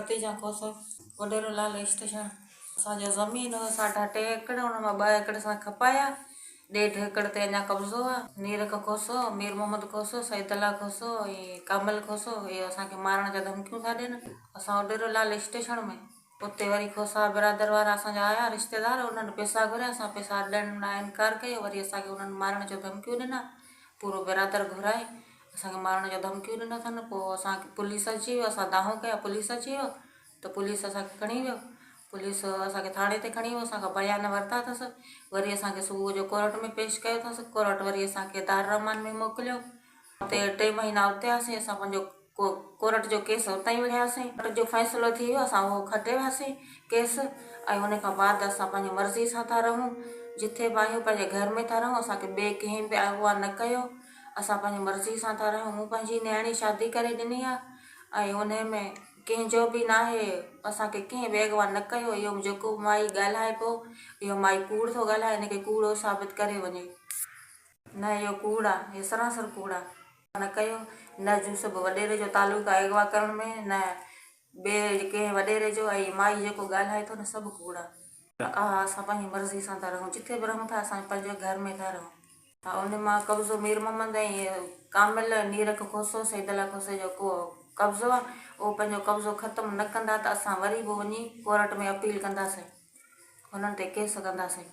فتح جان کوسو، وڏيرو لال اسٽيشن. اسان جو زمين هو ساڍا ٽي ايڪڙ، ان مان ٻه ايڪڙ اسان کپايا، ڏيڍ ايڪڙ تي اڃا قبضو آ. نيرڪ کوسو، مير محمد کوسو، سيد الله کوسو ۽ ڪامل کوسو اهي اسان کي مارڻ جا ڌمڪيون ٿا ڏين. اسان وڏيرو لال اسٽيشن ۾ اتي وري کوسا برادر وارا اسان جا آيا رشتيدار، انهن پئسا گهريا، اسان پئسا ڏيڻ لاء انڪار ڪيو، وري اسان کي انهن مارڻ جو ڌمڪيون ڏنا، پورو برادر گهرائي اسان کي مارڻ جو ڌمڪيون ڏنو اٿن، پوء اسان کي پوليس اچي ويو، اسان دانهون ڪيا، پوليس اچي ويو ته پوليس اسان کي کڻي ويو، پوليس اسان کي ٿاڻي تي کڻي ويو، اسان کان بيان ورتا اٿس، وري اسان کي صبح جو ڪورٽ ۾ پيش ڪيو اٿس، ڪورٽ وري اسان کي دارالرحمان ۾ موڪليو، اتي ٽي مهينا اتي هئاسين، اسان پنهنجو ڪورٽ جو ڪيس اتان ئي وڙهياسين، ڪورٽ جو فيصلو ٿي ويو، اسان اهو کٽي وياسين ڪيس ۽ ان کان بعد اسان پنهنجي مرضي سان ٿا رهون، جٿي به آهيون پنهنجي گهر ۾ ٿا رهون، اسان کي ٻئي ڪنهن به اغوا نه ڪيو. اسان پنهنجي مرضي سان ٿا رهون مون پنهنجي نياڻي شادي ڪري ڏني آ ۽ انهي ۾ ڪنهن جو به ناهي اسان کي ڪنهن به اغوا نه ڪيو اهو جيڪو به مائي ڳالهائي پيو اهو مائي ڪوڙ ٿو ڳالهائي ان کي ڪوڙو ثابت ڪري وڃي. نه اهو ڪوڙ آ اهو سراسر ڪوڙ آ. نه ڪيو نه يوسف وڏيري جو تعلق آ اغوا ڪرڻ ۾ نه ٻئي ڪنهن وڏيري جو ۽ مائي جيڪو ڳالهائي ٿو نه سڀ ڪوڙ آ. ها اسان پنهنجي مرضي سان ٿا رهون جٿي به رهون ٿا اسان پنهنجي گهر ۾ ٿا رهون. ها ان مان قبضو مير محمد ۽ ڪامل نيرڪ کوسو سيد الله کوسي جو ڪو قبضو آ اهو پنهنجو قبضو ختم نه ڪندا ته اسان وري به وڃي ڪورٽ ۾ اپيل ڪنداسين هنن تي ڪيس ڪنداسين.